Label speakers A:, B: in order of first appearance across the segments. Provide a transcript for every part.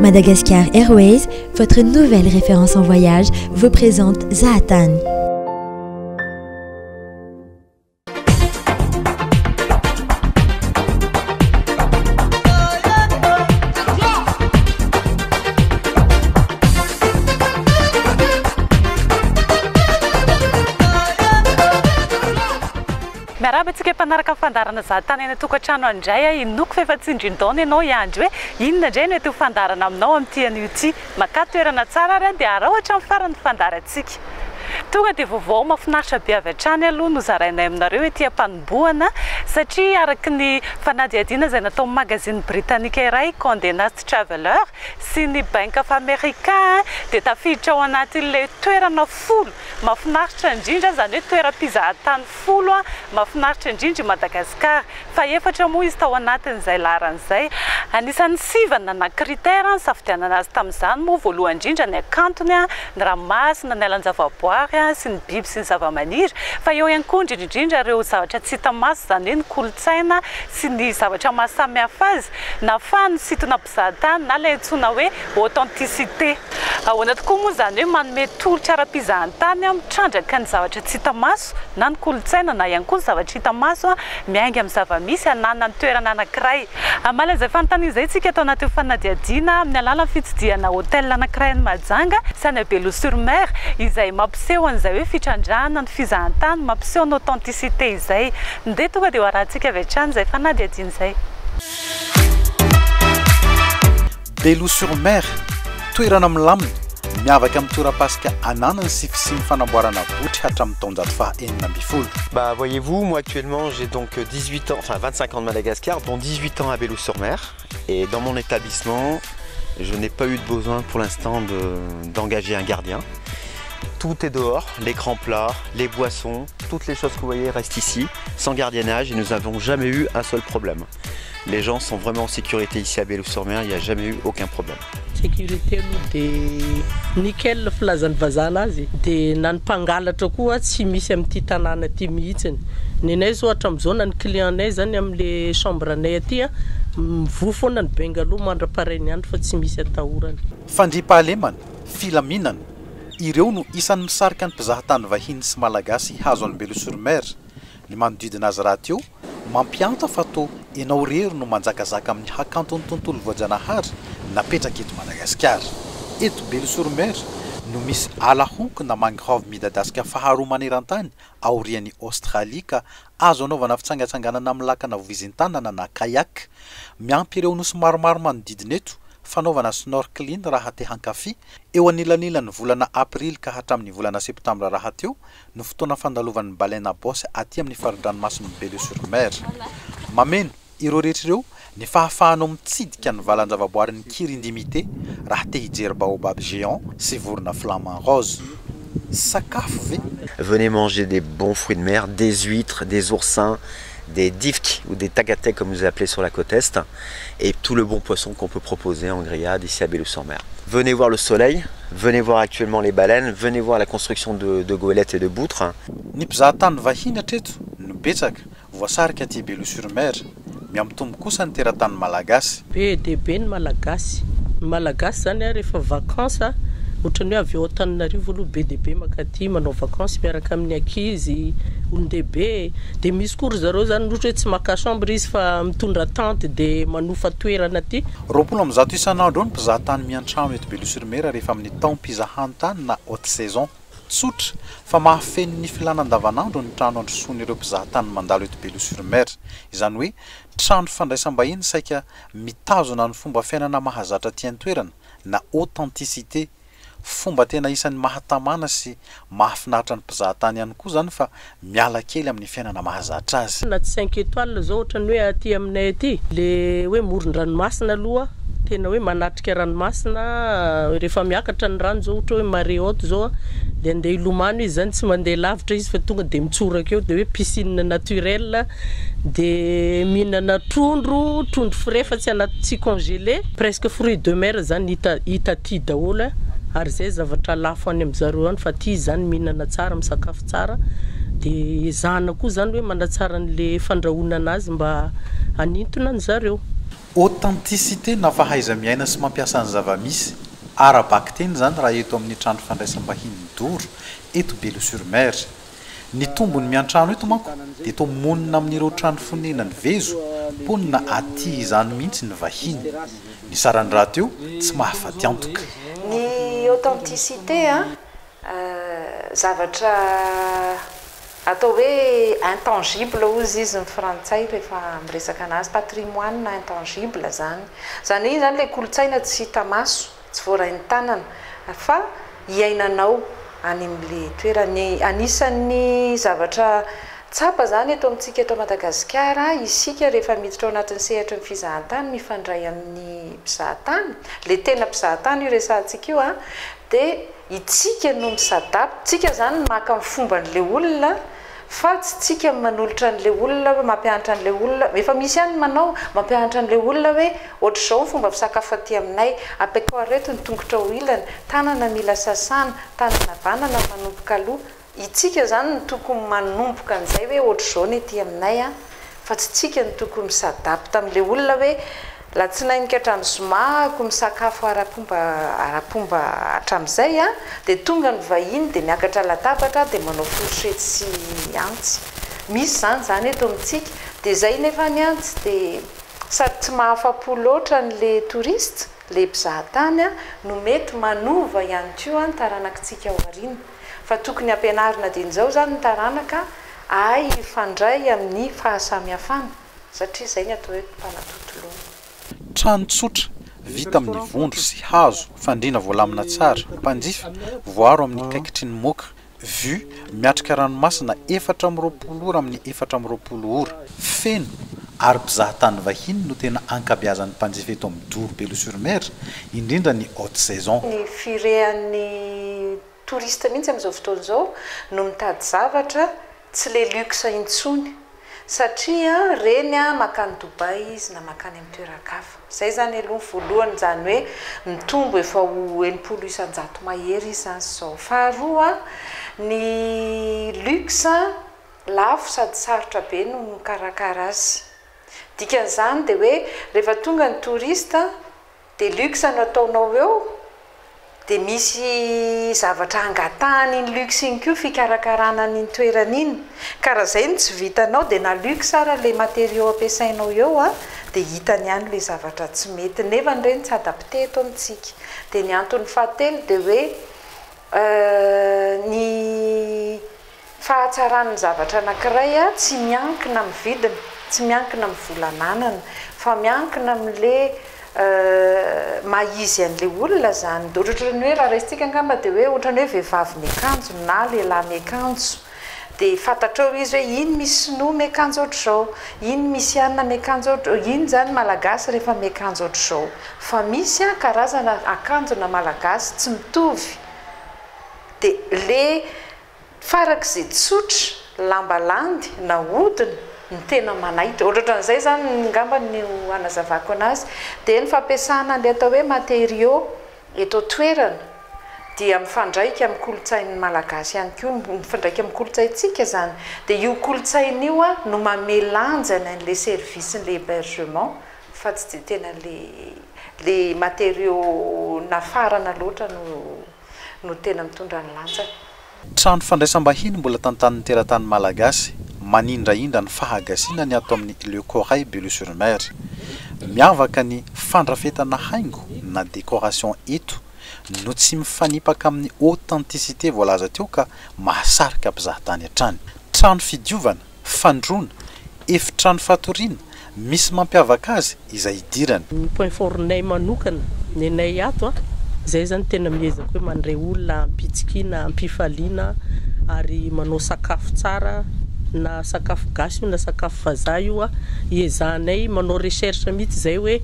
A: Madagascar Airways, votre nouvelle référence en voyage, vous présente Zahatany.
B: Miarahaba antsika mpanaraka ny fandaharana Zahatany any an-tokantrano any indray aho. Inoako fa efa tsindrin-daona ianao hiandry hoe inona indray no mety ho fandaharana aminao amin'ity anio ity. Makà toerana tsara ary dia araho hatramin'ny farany ny fandaharantsika. Tonga dia vaovao mahafinaritra be avy hatrany aloha no zarainay aminareo ety am-panombohana satria araka ny fanadihadiana izay nataon'ny magazine britanika iray Condé Nast Traveller sy ny Bank of America dia tafiditra ao anatin'ilay toerana folo mahafinaritra indrindra, izany hoe toeram-pizahan-tany folo mahafinaritra indrindra i Madagasikara. Fahefatra moa izy tao anatin'izay laharana izay. Anisan'ny sivana na critère nisafidianana azy tamin'izany moa voalohany indrindra ny hakantony, ny ranomasina, ny alan-javaboary sy ny biby sy ny zavamaniry, fa eo ihany koa indrindra indrindra ireo zavatra tsy hita maso izany hoe ny kolontsaina sy ny zavatra maha samy hafa azy, nahafahany nisintona mpizahatany na ilay antsoina hoe authenticité. Ahoana tokoa moa izany hoe manome tolotra ara-pizahantany mitrandraka ny zavatra tsy hita maso na ny kolontsaina na ihany koa ny zavatra hita maso miainga amin'ny zava-misy ananan'ny toerana anankiray? Hamaly an'izay fanontaniana izay isika ato anatin'ny fanadihadiana amin'ny alalan'ny fitsidihana hotel anankiray any Mahajanga sy any Belo sur Mer izay mampiseho an'izay hoe fitrandrahana ny fizahantany mampiseho ny authenticité izay. Ndeha tonga dia ho arahantsika avy hatrany izay fanadihadiana izay.
C: Belo sur Mer, toerana milamina, miavaka amin'ny torapasika ananany sy fisian'ny fanamboarana botry hatramin'ny taonjato faha 16.
D: Bah voyez-vous, moi actuellement j'ai donc 18 ans, enfin 25 ans de Madagascar, dont 18 ans à Belo-sur-Mer. Et dans mon établissement, je n'ai pas eu de besoin pour l'instant d'engager un gardien. Tout est dehors, l'écran plat, les boissons, toutes les choses que vous voyez restent ici, sans gardiennage et nous n'avons jamais eu un seul problème. Les gens sont vraiment en sécurité ici à Belo-sur-Mer, il n'y a jamais eu aucun problème.
E: Sécurité aloha de nickel filazan'ny vazaha anazy, de na ny mpangalatra koa tsy misy amin'ity tanàna ity mihitsiny. Ny anay zao hatramin'izao na ny client-nay zany amin'le chambre-nay aty a, mivoha foana ny bungalow mandra-parainy andro fa tsy misy atahorana.
C: Fandriampahalemana, filaminana, ireo no isan'ny misarika ny mpizahatany vahiny sy malagasy hihazo an'i Belo-sur-Mer. Ny manodidina azy rahateo mampianta fa toa ianao irery no manjakazaka amin'ny hakanton'ny tontolo voajanahary napetraka eto Madagasikara. Eto Belo-sur-Mer no misy ala honko na mangrove midadasika faharoa maneran-tany aorian'i Aostralia ka azo anaovana fitsangatsanganana amin'ny lakana voizin-tanana na kayak. Miampy ireo nosy maromaro manodidina eto, fanaovana snorkeling raha te hankafy, eo anelanelan'ny volana aprily ka hatramin'ny volana septambra rahateo no fotoana fandalovan'ny baleine à bosse aty amin'ny fari-dranomasin'i Belo-sur-Mer. Mameno ireo rehetra ireo ny fahafahanao mitsidika ny valan-javaboarin'i Kirindimite raha te hijery baobab géant sy vorona flamant rose. Sakafo ve?
D: Venez manger des bons fruits de mer, des huîtres, des oursins, des difk ou des tagatek comme vous appelez sur la côte est et tout le bon poisson qu'on peut proposer en grillade ici à Belo-sur-Mer. Venez voir le soleil, venez voir actuellement les baleines, venez voir la construction de, de goélettes et de boutres.
C: Ny mpizahatany vahiny hatreto no betsaka voasarika aty Belo-sur-Mer. Mihamitombo kosa ny teratany malagasy.
E: Be dia be ny malagasy. Ny malagasy zany a rehefa vacances ohatran'ny hoe avy eo Antananarivo aloha be dia be mankaty manao vacances miaraka amin'ny ankizy, olon-dehibe. Dia misy koa ry zareo zany ohatra hoe tsy maka chambre izy fa mitondra tente dia manofa toerana aty.
C: 120 isan'andro eo ny mpizahatany miantrano eto Belo-sur-Mer rehefa amin'ny taom-pizahantany na haute saison. Tsotra fa mahafeno ny filàna andavanandro ny trano androsoan'ireo mpizahatany mandalo eto Belo-sur-Mer. Izany hoe trano fandraisam-bahiny saika mitazona ny fomba fiainana mahazatra aty an-toerana na authenticité. Fomba tena isan'ny mahatamana sy mahafinaritra ny mpizahatany ihany koa izany fa miala kely amin'ny fiainana mahazatra azy.
E: Na tsy cinq étoiles zao ohatran'ny hoe aty aminay aty, le hoe moron-dranomasina aloha tena hoe manatrika ranomasina rehefa miakatra ny rano zao ohatra hoe marée haute zao de andeha hilomano izy zany tsy mandeha lavitra izy fa tonga de mitsoraka eo de hoe piscine naturelle de mihinana trondro, trondro frais fa tsy anaty tsy congelé, presque fruits de mer zany hita hita aty daholo ary zay zavatra lafo any amin'zareo any fa aty zany mihinana tsara misakafo tsara de ezahana koa zany hoe manatsara an'le fandrahoana anazy mba hanintona an'zareo.
C: Authenticité na fahaiza-miaina sy mampiasa ny zava-misy ara-bakiteny izany raha eto amin'ny trano fandraisam-bahiny Doro eto Belo sur Mer. Ny tombony miantrano eto manko dia toa monina amin'ireo trano fonenan'ny vezo mponina aty izany mihitsy ny vahiny. Ny sarany rahateo tsy mahafaty antoka.
F: Ny authenticité an, zavatra atao hoe intangible hozy izy ny frantsay rehefa miresaka anazy, patrimoine intangible zany. Zany hoe iny zany ilay kolontsaina tsy hita maso, tsy voarain'ny tanana fa iainanao any amin'ilay toerana. Anisan'ny zavatra tsapa zany eto amintsika eto Madagasikara, isika rehefa miditra ao anatin'ny sehatry ny fizahantany mifandray amin'ny mpizahatany, ilay tena mpizahatany io resahantsika io an, dia itsika no mi-s'adapte, tsika zany no maka ny fomban'ilay olona fa tsy tsika no manolotra an'ilay olona hoe mampianatra an'ilay olona, efa misy ihany ny manao, mampianatra an'ilay olona hoe ohatr'izao ny fomba fisakafo aty aminay, apekao areto ny tongotra ho ilany, tanana mila sasana, tanana havanana manomboka aloha, itsika zany no tokony manomboka an'izay hoe ohatr'izao ny aty aminay an, fa tsy tsika no tokony mi-s'adapte amin'ilay olona hoe Latsinainy ka hatramin'ny zoma ako misakafo ara-pomba ara-pomba hatramin'izay an, dia tonga ny vahiny dia miakatra latabatra dia manao fourchette sy antsy. Misy izany izany eto amintsika. Dia izay nefany an tsy dia sady tsy mahafa-po loatra an'le touriste, le mpizahatany an, no mety manova ihany koa ny taranakitsika ao aoriana. Fa tokony ampianarina dieny izao izany ny taranaka ahay hifandray amin'ny fahasamihafana. Satria izay ny atao hoe mpanatontoloana.
C: Trano tsotra, vita amin'ny vondro sy hazo, fandriana voalamina tsara, mpanjifa, voaaro amin'ny kaikitry ny moka, vue, miatrika ranomasina 24 ora amin'ny 24 ora, feno ary mpizahatany vahiny no tena ankabeazan'ny mpanjifa eto amin'ny Doro Belo sur Mer, indrindra ny haute saison.
F: Ny firehan'ny touriste mihitsy amin'izao fotoana izao no mitady zavatra tsy le luxe intsony satria reny makany Dubaï izy na makany amin'ny toeran-kafa. Izay izany aloha ny voalohany, izany hoe mitombo efa ho 60% mahery izy izany izao. Faharoa, ny luxe lafo sady sarotra be no mikarakara azy. Dikan'izany dia hoe rehefa tonga ny touriste dia luxe no ataonao eo, dia misy zavatra angatahana iny luxe iny koa fikarakarana an'iny toerana iny, ka raha izay no tsy vitanao dia na luxe ara ilay matériaux ampiasainao eo an, dia hitany ihany ilay zavatra tsy mety, nefa ireny tsy adapté eto amintsika. Dia ny antony fahatelo dia hoe ny Fahatsaran'ny zavatra anankiray tsy miankina amin'ny vidiny, tsy miankina amin'ny vola ananana, fa miankina amin'le maha izy an'le olona izany. Dia ohatrohatran'ny hoe raha raisintsika angamba dia hoe ohatran'ny hoe vehivavy miakanjo na lehilahy miakanjo. Dia fantatrao izy hoe iny misy sinoa miakanjo ohatr'izao, iny misy anona miakanjo ohatr', iny izany malagasy rehefa miakanjo ohatr'izao. Fa misy karazana akanjona malagasy tsy mitovy. Dia le Farak'izay tsotra, lamba landy na hodina no tena manaitra. Ohatrohatran'izay izany angamba no hanazavako anazy. Dia ny fampiasana an'ilay atao hoe matériaux eto an-toerana dia mifandraika amin'ny kolontsain'ny Malagasy ihany koa, mifandraika amin'ny kolontsaintsika izany. Dia io kolontsaina io no manome lanjany an'ilay service-n'ilay hébergement fa tsy dia tena ilay ilay matériaux nafarana loatra no no tena mitondra ny lanjany.
C: Trano fandraisam-bahiny mbola tantanin'ny teratany malagasy, manindrahindra ny fahagasiana ny ato amin'ny Le Corail Belo sur Mer. Miavaka ny fandrafetana haingo na décoration eto no tsy mifanipaka amin'ny authenticité voalaza teo ka mahasarika mpizahatany hatrany. Trano fidiovana, fandroana, efitrano fatoriana, misy mampiavaka azy izay idirany.
E: Ny point fort-nay manokana ny anay ato a, izay zany tena miezaka hoe mandray olona am-pitsikiana, am-pifaliana ary manao sakafo tsara na sakafo gasy io na sakafo vazaha io a, iezahanay manao recherche mihitsy izay hoe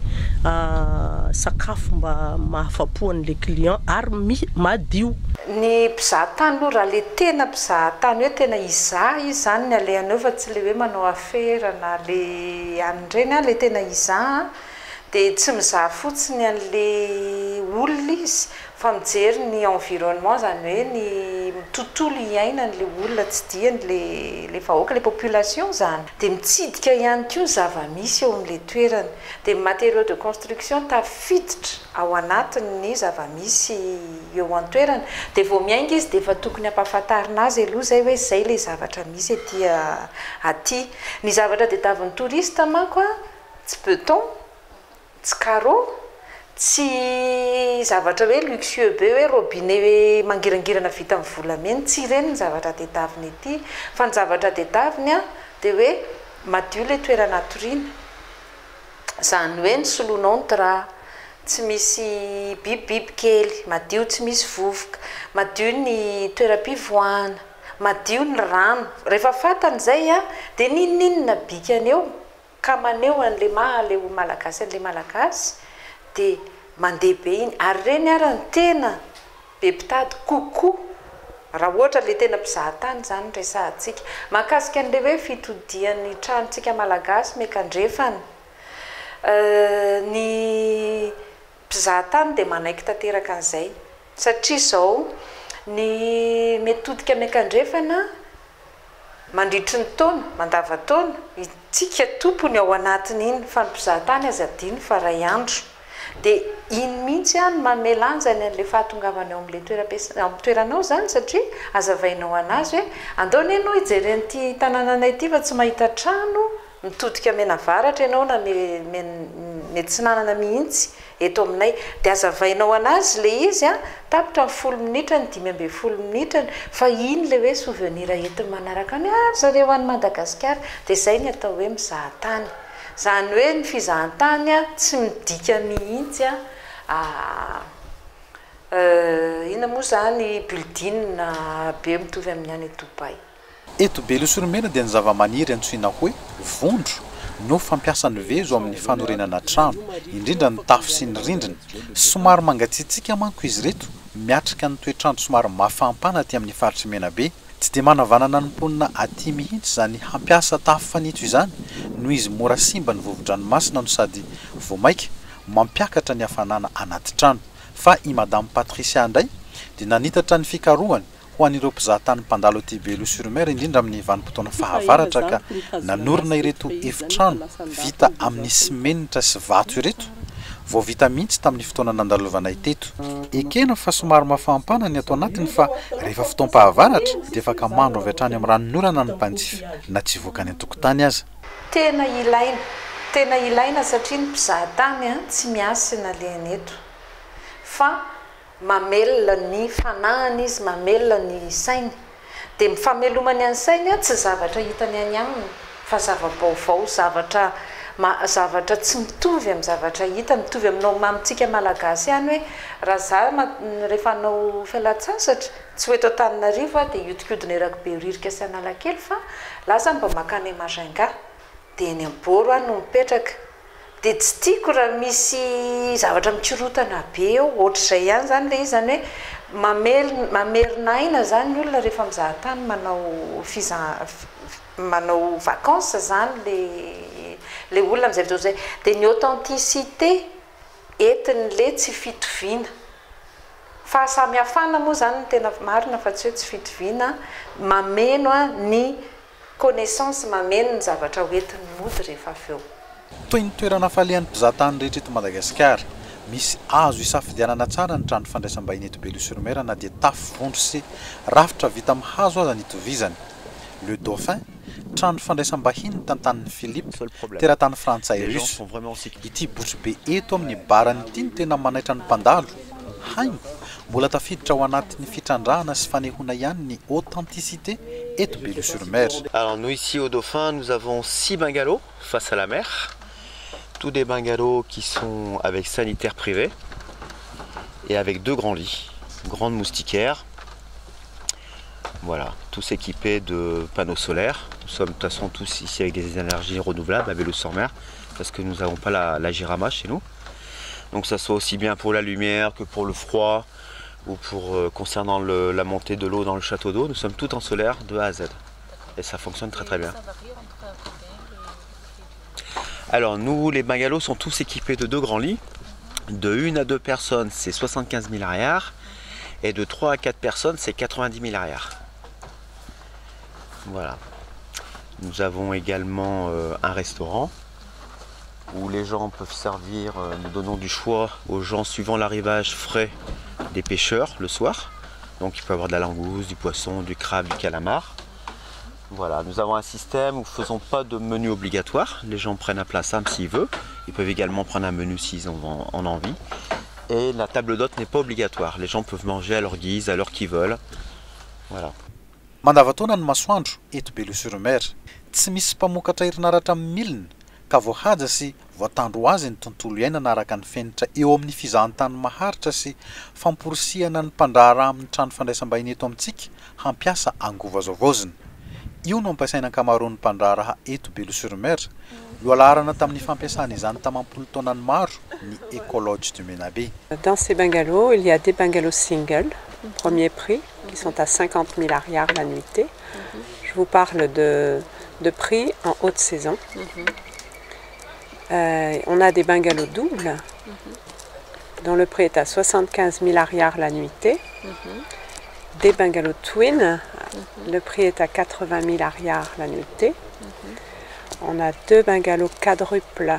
E: sakafo mba mahafa-po an'ilay client ary madio.
F: Ny mpizahatany aloha raha le tena mpizahatany hoe tena hizaha izy izany ny alehany eo fa tsy le hoe manao afera na le anona ireny an, le tena hizaha an, dia tsy mizaha fotsiny an'le olona izy fa mijery ny environnement izany hoe ny. tontolo iainan'le olona tsidihany, le vahoaka, le population zany. Dia mitsidika ihany koa ny zava-misy eo amin'le toerana. Dia ny matériaux de construction tafiditra ao anatin'ny zava-misy eo an-toerana. Dia vao miainga izy dia efa tokony hampahafantarina azy aloha izay hoe izay ilay zavatra misy aty aty. Ny zavatra tadiavin'ny touriste manko an, tsy beton, tsy carreau, tsy zavatra hoe luxueux be hoe robinet mangirangirana vita amin'ny volamena, tsy ireny ny zavatra tadiaviny aty. Fa ny zavatra tadiaviny an, dia hoe madio ilay toerana atoriana. Izany hoe ny solonao ny drap, tsy misy bibibiby kely, madio tsy misy vovoka, madio ny toeram-pivoahana, madio ny rano. Rehefa fantany izay an, dia n'inon'inona bikany eo ka maneho an'ilay maha ilay ho Malagasy an'ilay Malagasy dia mandeha be iny. Ary ireny ary no tena be mpitady kokoa raha ohatra ilay tena mpizahatany izany no resahantsika. Mahakasika an'ilay hoe fitodian'ny tranontsika Malagasy miankandrefana, ny mpizahatany dia manaiky tanteraka an'izay satria izao ny mitodika miankandrefana mandritry ny taona, mandavantaona, isika tompony ao anatin'iny fa ny mpizahatany aza adino fa iray andro. Dia iny mihitsy no manome lanjany an'ilay fahatongavana eo amin'ilay toeram-piasana, amin'ny toeranao izany satria hazavainao an'azy hoe andao anie ianao hijery an'ity tanànanay ity fa tsy mahita trano mitodika mianavaratra ianao na miatsinanana mihitsy eto aminay. Dia hazavainao an'azy ilay izy an, tapitra ny folo minitra, ny 15 minitra, fa iny ilay hoe souvenir entiny manaraka any, ah ry zareo any Madagasikara. Dia izay ny atao hoe mizaha tany. Izany hoe ny fizahantany tsy midika mihitsy inona moa izany building be mitovy amin'ny any Dubaï.
C: Eto Belo sur Mer dia ny zavamaniry antsoina hoe vondro no fampiasan'ny vezo amin'ny fanorenana trano, indrindra ny tafo sy ny rindrina. Somary mangatsiatsiaka manko izy ireto, miatrika ny toetr'andro somary mafampana aty amin'ny faritr'i Menabe. Tsy dia manavanana ny mponina aty mihitsy izany hampiasa tafo fanitso izany noho izy mora simba ny vovo-dranomasina no sady vao mainka mampiakatra ny hafanana anaty trano. Fa i Madame Patricia indray dia nanitatra ny fikarohany ho an'ireo mpizahatany mpandalo aty Belo sur Mer indrindra amin'ny vanim-potoana fahavaratra ka nanorina ireto efitrano vita amin'ny simenitra sy vato ireto vao vita mihitsy tamin'ny fotoana nandalovanay teto. Ekena fa somary mafampana ny ato anatiny fa rehefa fotoam-pahavaratra dia afaka mandro avy hatrany amin'ny ranonorana ny mpanjifa na tsy hivoaka any an-tokotany aza.
F: Tena ilaina, tena ilaina satria ny mpizahatany tsy miasina leny eto fa mamelona ny fanahiny izy, mamelona ny sainy. Dia ny famelomany an'ny sainy tsy zavatra hitany any aminy fa zava-baovao, zavatra zavatra tsy mitovy amin'ny zavatra hitany, mitovy aminao amintsika Malagasy ihany hoe raha za rehefa hanao fialan-tsasatra, tsy ho eto Antananarivo aho dia hiodikodina eraky Behoririka sy Analakely fa lasa mba mankany Majunga, dia eny Ambohoro aho no mipetraka. Dia tsy tiako raha misy zavatra mikorotana be eo, ohatr'izay ihany izany ilay izy, izany hoe mamel- mamerina aina izany ny olona rehefa mizaha tany manao fizaha- manao vacances izany ilay ilay olona amin'izay fotoana izay. Dia ny authenticité entin'ilay tsy fitoviana. Fahasamihafana moa izany no tena marina fa tsy hoe tsy fitoviana, mameno ny connaissance mameno ny zavatra ho entiny mody rehefa avy eo.
C: Toy ny toerana falehan'ny mpizahatany rehetra eto Madagasikara, misy azo isafidianana tsara ny trano fandraisam-bahiny eto Belo sur Mer na dia tafo vondro sy rafitra vita amin'ny hazo aza ny itovizany. Le Dauphin, trano fandraisam-bahiny tantanin'i Philippe, teratany frantsay russe. Ity botry be eto amin'ny barany ity no tena manaitra ny mpandalo. Haingo, mbola tafiditra ao anatin'ny fitrandrahana sy fanehoana ihany ny authenticité eto Belo sur Mer.
D: Alors nous ici au Dauphin, nous avons 6 bungalows face à la mer. Tous des bungalows qui sont avec sanitaire privé et avec deux grands lits, grande moustiquaire. Voilà, tous équipés de panneaux solaires. Nous sommes de toute façon tous ici avec des énergies renouvelables à Belo-sur-Mer parce que nous n'avons pas la Jirama chez nous. Donc ça soit aussi bien pour la lumière que pour le froid ou pour concernant la montée de l'eau dans le château d'eau. Nous sommes tout en solaire de A à Z et ça fonctionne très très bien. Alors nous, les bungalows sont tous équipés de deux grands lits. De une à deux personnes, c'est 75 000 ariary. Et de 3 à 4 personnes, c'est 90 000 ariary. Voilà. Nous avons également un restaurant où les gens peuvent servir, nous donnons du choix aux gens suivant l'arrivage frais des pêcheurs le soir. Donc il peut y avoir de la langouste, du poisson, du crabe, du calamar. Voilà, nous avons un système où nous ne faisons pas de menu obligatoire. Les gens prennent un plat simple s'ils veulent. Ils peuvent également prendre un menu s'ils en ont envie. Et la table d'hôte n'est pas obligatoire. Les gens peuvent manger à leur guise, à l'heure qu'ils veulent. Voilà.
C: Mandava-taona ny masoandro eto Belo-sur-Mer. Tsy misy mpamokatra herinaratra amin'ny milina ka voahaja sy voatandro azy ny tontolo iainana araka ny fenitra eo amin'ny fizahantany maharitra sy famporisihana ny mpandraharaha amin'ny trano fandraisam-bahiny eto amintsika hampiasa angovo azo havaozina. Io no ampiasaina ankamaroan'ny mpandraharaha eto Belo-sur-Mer. Lohalaharana tamin'ny fampiasana izany tamin'ny taonany maro ny Ecolodge du Menabe.
G: Dans ces bungalows, il y a des bungalows single, premier prix, qui sont à 50 000 ariary la nuitée. Je vous parle de prix en haute saison. On a des bungalows doubles, dont le prix est à 75 000 ariary la nuitée. Des bungalows twin, le prix est à 80 000 ariary la nuitée. On a deux bungalows quadruples.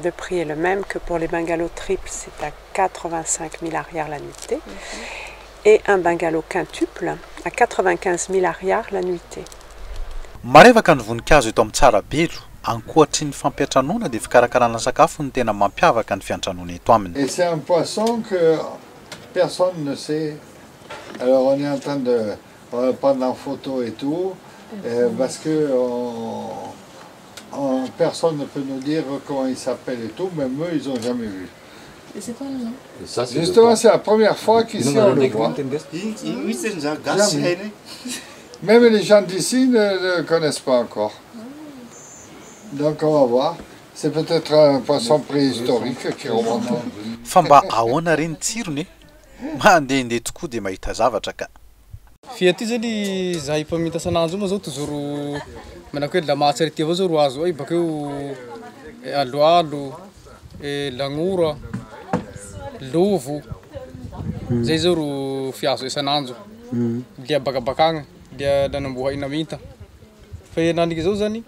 G: Le prix est le même que pour les bungalows triples, c'est à 85 000 ariary la nuitée. Et un bungalow quintuple à 95 000 ariary la nuitée.
C: Marevaka ny voninkazo eto amin'ny Tsarabelo. Ankoatry ny fampiantranoana dia fikarakarana sakafo ny tena mampiavaka ny fiantranoana eto aminy.
H: Et c'est un poisson que personne ne sait. Alors on est en train de prendre en photo et tout, parce que personne ne peut nous dire comment il s'appelle et tout, même eux, ils n'ont jamais vu.
I: Et c'est quoi le nom?
H: Ça, justement, c'est la première fois qu'ici on le voit. Jamais. Même les gens d'ici ne le connaissent pas encore. Donc on va voir. C'est peut-être un poisson préhistorique qui remonte.
C: Fa mba ahoana re ny tsirony e? Mandehandeha tokoa dia mahita zavatra ka.
J: Fia ty zany zahay mpamita isan'andro io moa zao toujours manako hoe lamatsy ary ty avao zao ro azo ay bakeo aloalo, lagnora, lovo. Zay zao ro fiazo isan'andro. Dia bakabakagny dia nanamboa inaminta. Fa henaniky zao zany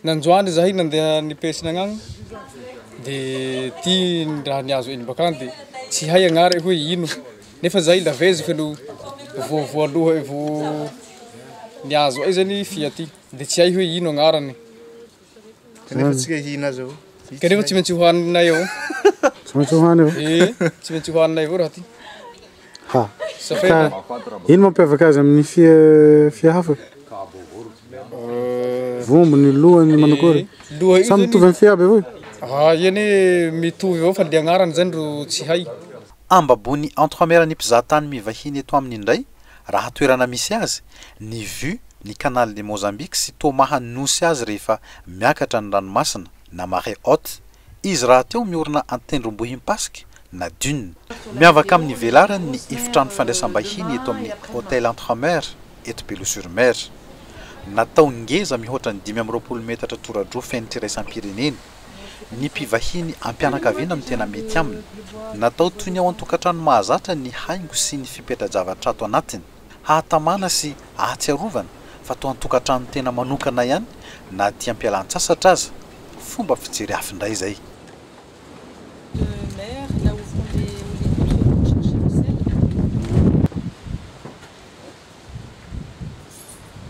J: nandroany zahay nandeha nipesina agnagny de ty raha niazo iny bakagny de tsy hay agnarany hoe ino nefa zahay laveziky no voavoaloha vo niazo ay zany fia ty de tsy hay hoe ino agnarany.
K: Kanefa tsika hihina azy avao.
J: Kanefa tsy maintsy hohaninay avao.
K: Tsy maintsy hohany avao.
J: Eh, tsy maintsy hohaninay avao raha ty.
K: Ha.
J: Safena.
K: Ino mampiavaka azy amin'ny fia hafa? Vombony, lohany, manakory?
J: Loha io
K: Samy
J: zany-
K: mitovy amin'ny fia aby avao?
J: Ah, eny mitovy avao fa le agnarany zany ro tsy hay.
C: Ambabony Entre-Mer ny mpizahatany mivahiny eto aminy indray raha toerana misy azy ny vue ny canal de Mozambique sy toa nosy azy rehefa miakatra ny ranomasina na marée haute. Izy raha teo miorina an-tendrombohim-pasika na dune. Miavaka amin'ny velarany ny efitrano fandraisam-bahiny eto amin'ny hôtel Entre-Mer eto Belo-sur-Mer. Natao ngeza mihoatra ny 25 metatra toradroa fenitra iraisam-pirenena. Ny mpivahiny ampianakaviana no tena mety aminy. Natao toy ny ao an-tokantrano mahazatra ny haingo sy ny fipetra-javatra ato anatiny. Hahatamana sy ahatsiarovana fa toa an-tokantrano tena manokana ihany na ty am-pialan-tsasatra aza. Fomba fijery hafa indray izay.
I: De mer, là où vont les poutres pour chercher le sel.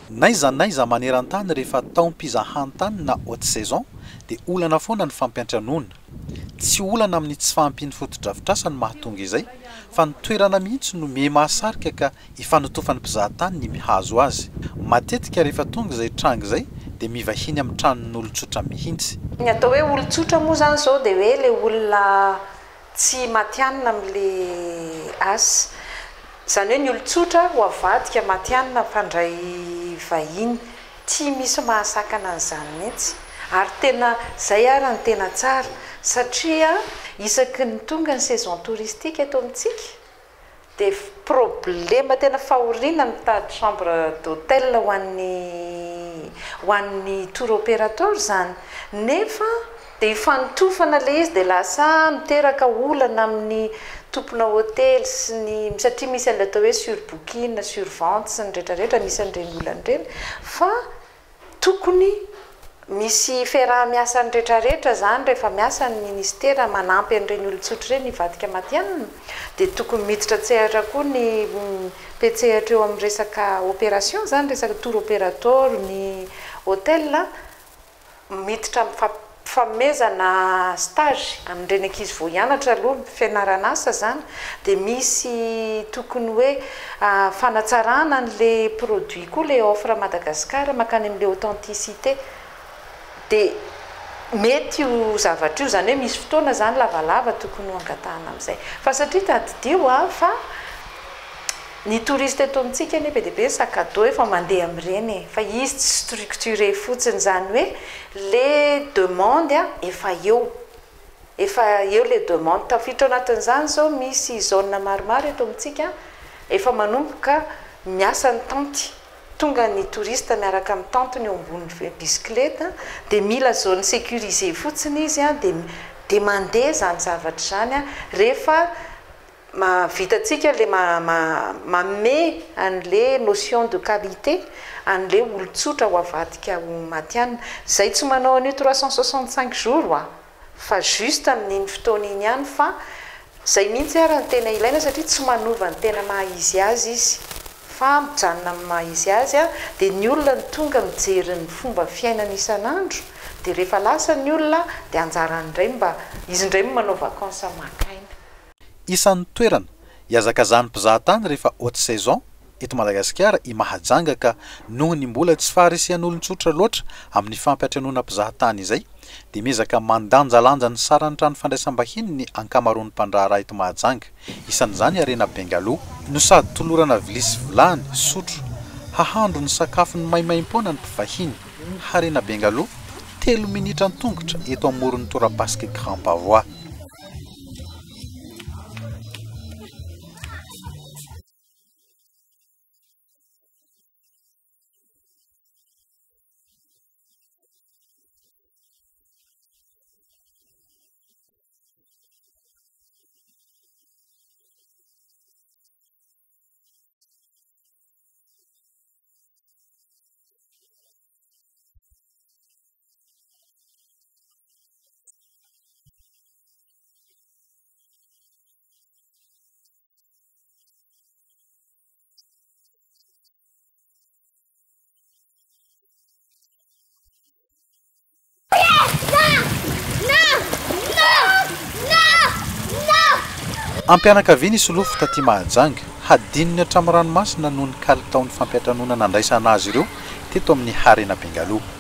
C: N'aiza n'aiza maneran-tany rehefa taom-pizahantany na haute saison dia olana foana ny fampiantranoana. Tsy olana amin'ny tsy fahampian'ny fotodrafitrasa no mahatonga izay fa ny toerana mihitsy no miha mahasarika ka ifanotofany mpizahatany ny mihazo azy. Matetika rehefa tonga izay tranga izay dia mivahiny amin'ny tranon'olon-tsotra mihitsy.
F: Ny atao hoe olon-tsotra moa zany zao dia hoe le olona tsy matihanina amin'le asa. Zany hoe ny olon-tsotra ho avadika matihanina mpandray vahiny. Tsy misy mahasakana an'izany mihitsy. Ary tena zay ary ny tena tsara satria isaky ny tonga ny saison touristique eto amintsika dia problema tena fahoriana mitady chambre d'hôtel ho an'ny tour opérateur zany, nefa dia ifanotofana le izy dia lasa miteraka olana amin'ny tompona hotely sy ny, satria misy an'ilay atao hoe surbooking, survente sy ny rehetra rehetra, misy an'ireny olana ireny fa tokony misy fiaraha-miasan'ny rehetra rehetra izany rehefa miasa ny ministera manampy an'ireny olon-tsotra ireny hivadika matihanina dia tokony miditra an-tsehatra koa ny mpiantsehatra eo amin'ny resaka opération izany, resaka tour opérateur, ny hôtel miditra amin'ny fanomezana stage amin'ireny ankizy vao hianatra aloha fianarana asa izany dia misy tokony hoe fanatsarana an'ilay produit koa ilay offre Madagascar mankany amin'ilay authenticité dia mety io zavatra io, izany hoe misy fotoana izany lavalava tokony ho angatahana amin'izay fa satria tadidio fa Ny touriste eto amintsika anie be dia be sac à dos efa mandeha amin'ireny e, fa izy tsy structuré fotsiny, izany hoe le demande efa eo, efa eo le demande, tafiditra ao anatin'izany izao misy zone maromaro eto amintsika efa manomboka miasa ny tente, tonga ny touriste miaraka amin'ny tente-ny eo ambony bisikileta dia mila zone sécurisée fotsiny izy dia dia mandeha izany zavatra izany rehefa Mahavita antsika le manome an'le notion de qualité an'le olon-tsotra ho avadika ho matihanina. Zay tsy manao an'io 365 jours hoa fa juste amin'iny fotoana iny ihany fa zay mihitsy ara no tena ilaina satria tsy manova ny tena maha izy azy izy fa mijanona amin'ny maha izy azy dia ny olona no tonga mijery ny fomba fiainany isan'andro dia rehefa lasa ny olona dia anjarany indray mba izy indray no manao vacances maka aina.
C: Isan'ny toerana ihazakazahan'ny mpizahatany rehefa haute saison eto Madagasikara i Mahajanga ka noho ny mbola tsy faharisihan'olon-tsotra loatra amin'ny fampiantranoana mpizahatany izay dia miezaka mandanjalanja ny saran'ny trano fandraisam-bahiny ny ankamaroan'ny mpandraharaha eto Mahajanga, isan'izany Harena Bengalo, no sady tolorana vilia sy vilany, sotro, hahandro ny sakafony maimaimpoana ny mpivahiny. Harena Bengalo, telo minitra an-tongotra eto amoron'ny torapasiky Grand Pavois. Am-pianakaviana i Solofo taty Mahajanga. Hadinony hatramin'ny ranomasina noho ny kalitaon'ny fampiantranoana nandraisana azy ireo teto amin'ny Harena Bengaloha.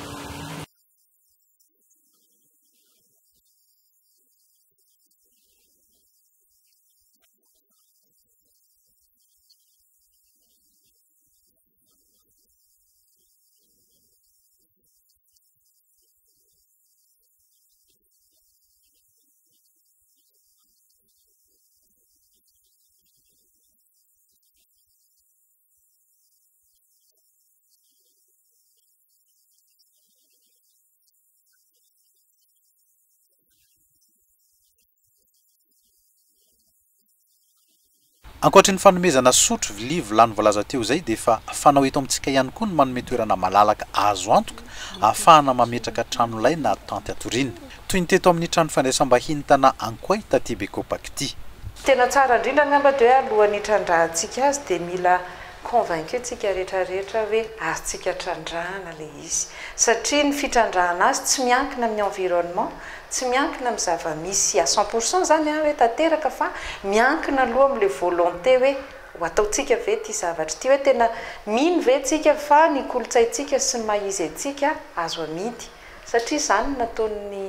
C: Ankoatry ny fanomezana sotro, vilia, vilany voalaza teo izay dia efa fanao eto amintsika ihany koa ny manome toerana malalaka azo antoka ahafahana mametraka tranolay na tanty hatoriana. Toy ny teto amin'ny trano fandraisam-bahiny Tana Ankoay taty Bekopaka ity.
F: Tena tsara indrindra angamba dia hoe alohan'ny hitrandrahantsika azy dia mila convaincu tsika rehetra rehetra hoe azontsika trandrahana ilay izy. Satria ny fitrandrahana azy tsy miankina amin'ny environnement, tsy miankina amin'ny zava-misy à 100% izany an hoe tanteraka fa miankina aloha amin'ilay volonté hoe ho ataontsika ve ity zavatra ity, hoe tena mino ve tsika fa ny kolontsaintsika sy ny maha izy antsika azo amidy. Satria izany no nataon'ny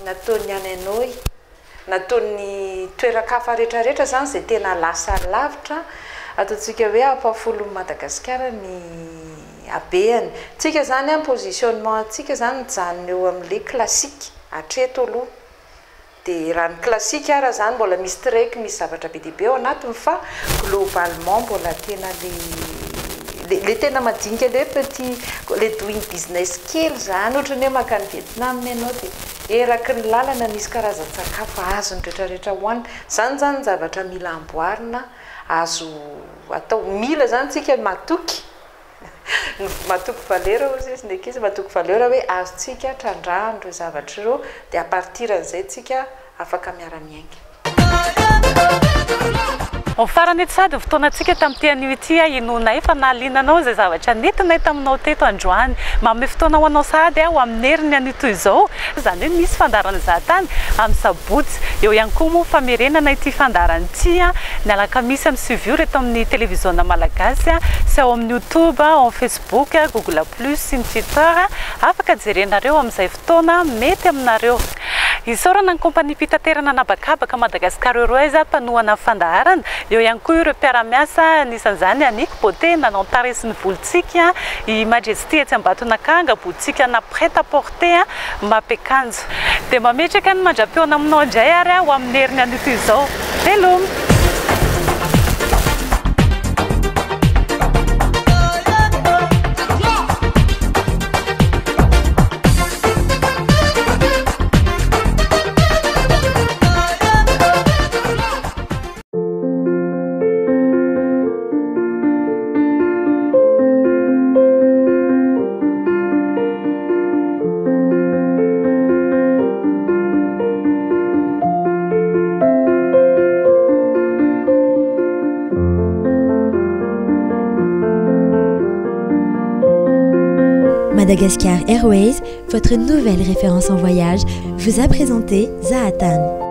F: nataon'ny any Hanoi, nataon'ny toeran-kafa rehetra rehetra izany izay tena lasa lavitra, ataontsika hoe ampahafolon'i Madagasikara ny habehany. Tsika izany an, positionnement antsika izany mijanona eo amin'ilay classique hatreto aloha. Dia raha ny classique ara izany mbola misy trek, misy zavatra be dia be ao anatiny fa globalement mbola tena le le tena madinika le hoe petit le doing business kely izany, ohatran'ny hoe mankany Vietnam ianao dia. Eraky ny lalana nisy karazan-tsakafo azon'ny rehetrarehetra hohanina. Izany izany ny zavatra mila amboarina, azo atao. Mila izany tsika matoky, matoky valeur hozy izy ny ankizy, matoky valeur hoe azontsika trandrahana ireo zavatra ireo dia à partir an'izay tsika afaka miara-miainga.
B: Ho farany eto sady ny fotoanantsika tamin'ity anio ity inoanay fa nahaliana anao izay zavatra nentinay taminao teto androany. Manome fotoana ho anao sahady aho amin'ny heriny anio toy izao, izany hoe misy fandaharana zahatany amin'ny sabotsy. Eo ihany koa moa famerenana ity fandaharana ity ny alakamisy amin'ny 9 ora eto amin'ny televiziona malagasy sy ao amin'ny youtube, ao amin'ny facebook, google plus sy ny twitter. Afaka jerenareo amin'izay fotoana mety aminareo. Isaorana ny kaompaniam-pitaterana an'habakabaka Madagascar Airways mpanohana ny fandaharana. Eo ihany koa ireo mpiara-miasa, anisan'izany Annick Beauté nanao ny tarehy sy ny volontsika, i Majesty etsy Ambatonakanga, botika ana prêt à porter mampiakanjo. Dia mametraka ny mandra-pihaona aminao indray ary aho amin'ny heriny anio toy izao. Veloma!
A: Madagascar Airways, votre nouvelle référence en voyage, vous a présenté Zaatan.